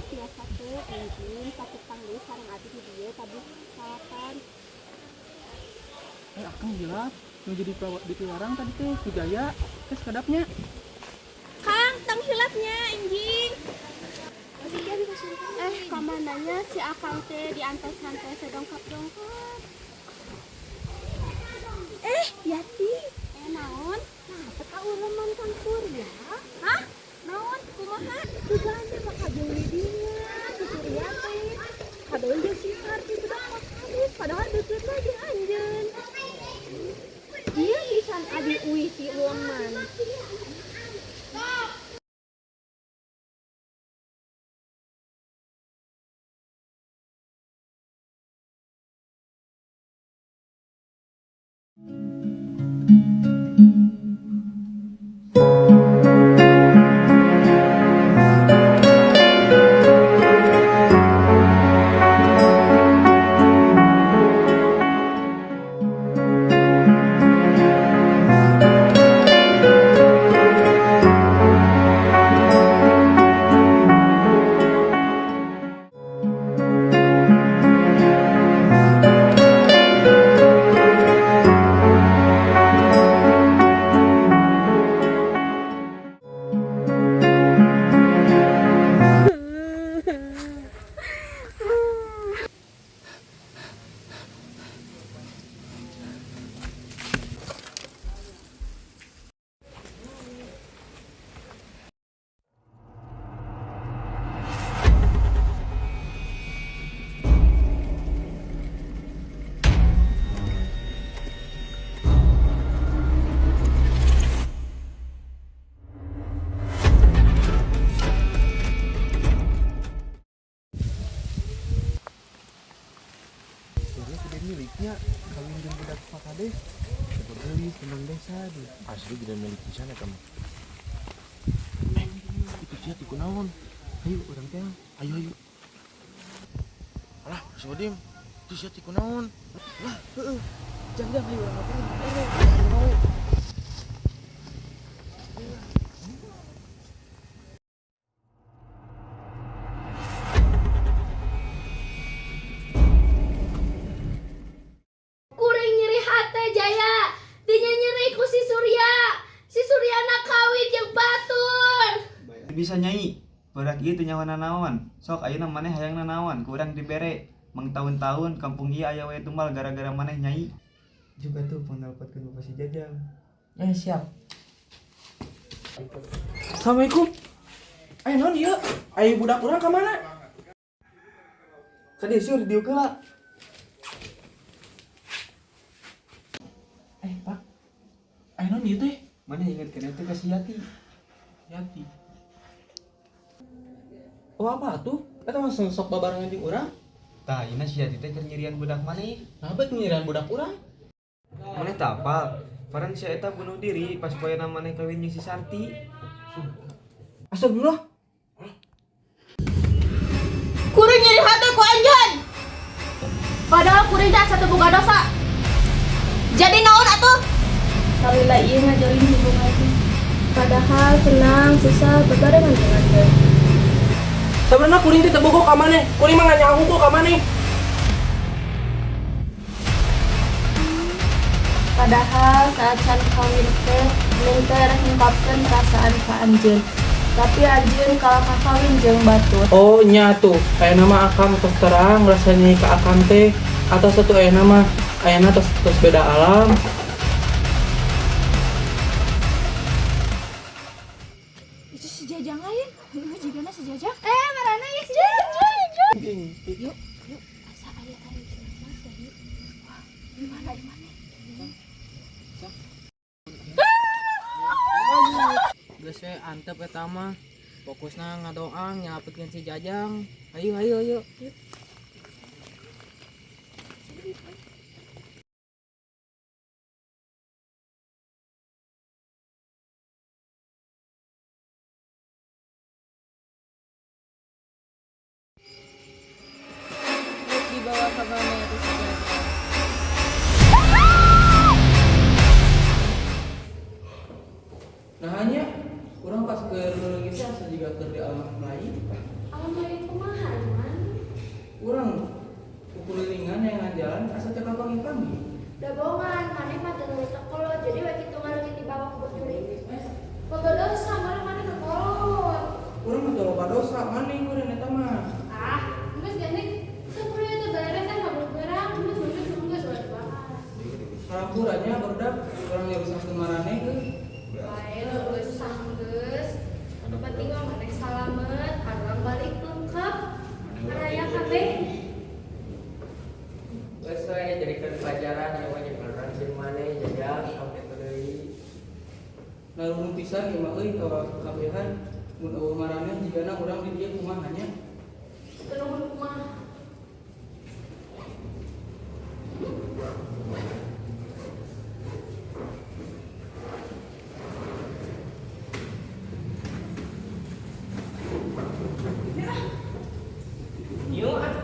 Tiasa teu enjing katukang deui sareng abi di dieu tabuh salapan. Eh, akang hilap. Nu jadi di piwarang tadi teh ku Jaya. Geus kedapnya. Kang, tong hilapnya enjing. Eh, kamananya si akang teh diantosan teh sedongkap-dongkap. Eh, Yati. Eh, naon? Nah, teka uleman Kang Surya. Hah? Naon? Kumaha? Dugaan teh bakal jeung didinya, si Surya teh. Kabeul jeung si Sarti budak Pak Kadus, padahal deukeutna jeung anjeun. Ieu pisan abi uih ti uleman. Surya sudah miliknya kawin jeung budak Pak Kades. Coba geulis tentang desa di. Asli tidak milik di sana kamu. Eh, itu sia ti kunaon? Ayo urang teh. Ayo ayo. Alah, si Odim, itu sia ti kunaon? Lah, heeh. Jang-jang ayo urang laporan ke RW. Ayo we. Kuring nyeri hate Jaya, dinya nyeri ku si Surya. Si Suryana kawin jeung batur. Bisa nyai, budak ieu teu nyaho nanaon. Sok ayeuna maneh hayang nanaon, ku urang dibere. Mangtaun-taun kampung ieu aya wae tumbal gara-gara maneh nyai. Juga tuh pangnalpotkeun bapak si Jajang. Eh, siap. Assalamualaikum. Eh, naon ieu? Ayo budak urang ka mana? Ka dieu sur diuk heula. Eh, Pak. Ayo naon ieu teh? Maneh inget keneh teh ka si Yati? Yati. Oh, apa tuh? Eta mah sok babarengan jeung urang. Tah, ayeuna si Yati teh keur nyirian budak maneh. Nah, bet nyirian budak urang. Maneh teu apal? Paran si eta bunuh diri pas poena maneh kawin jeung si Santi. Astagfirullah. Kuring nyeri hate ku anjeun. Padahal kuring teh asa teu boga dosa. Jadi naon atuh? Salila ieu ngajalin hubungan teh. Padahal senang, susah, bebarengan jeung anjeun. Sebenarnya kuring teh teu bogoh ka maneh. Kuring mah nganyaho ka maneh. Padahal saat can kawin teh neng teh rek ngungkapkeun perasaan ka anjeun. Tapi anjeun kalah kawin jeung batur. Oh, nya tuh. Aya nama akang tos terang rasanya ka akang teh atau satu aya nama ayana tos tos beda alam. Itu si Jajang lain. Heuh, jigana si Jajang. Eh, marana ieu si Jajang. Yuk, yuk. Asa aya aya jelema sia ieu. Wah, di mana di mana? Geus we antep eta mah. Fokusna ngadoang nyelapetkeun si Jajang. Ayo ayo ayo. Rek dibawa ka mana itu si Jajang? Nah, hanya urang pas ke leungit asa jiga keur di alam lain. Alam lain. Hampura nya barudak, urang nyarusahkeun maraneh euy. Bae leueus sanggeus. Anu penting mah maneh salamet, urang balik lengkap. Raya kabeh. Geus we jadikeun pelajaran ieu mah jeung urang jeung maneh Jajang tong kitu deui. Naruhun pisan ieu mah euy ka kabehan mun eueuh maraneh jigana urang di dieu kumaha nya. Teu nuhun kumaha. Yuk ah.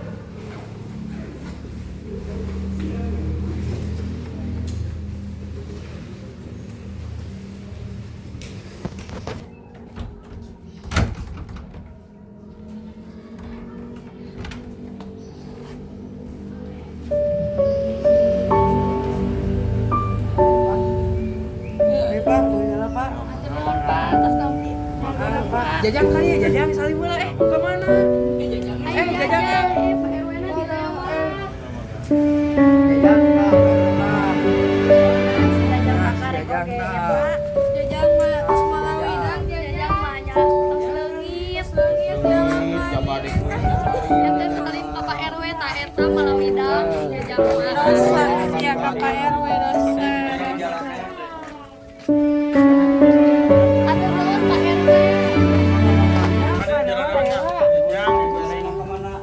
Eh, Pak, boleh Pak. Nuhun Pak, tos nampi. Jajang kali ya, Jajang salim heula ke mana? Ayo Eh, Jajang. Jajang, eh Pak RW na dilewat. Jajang, Pak. Pak. Si Jajang pakarek Jajang, oge ya, Pak. Pak. Jajang mah tos malawidang Jajang jajang. mah nya tos leungit. Leungit jalan. Eta salim ka Pak RW ta eta malawidang Jajang mah. Dosa sia ka Pak RW dosa. Atur nuhun Pak RW. Kemana?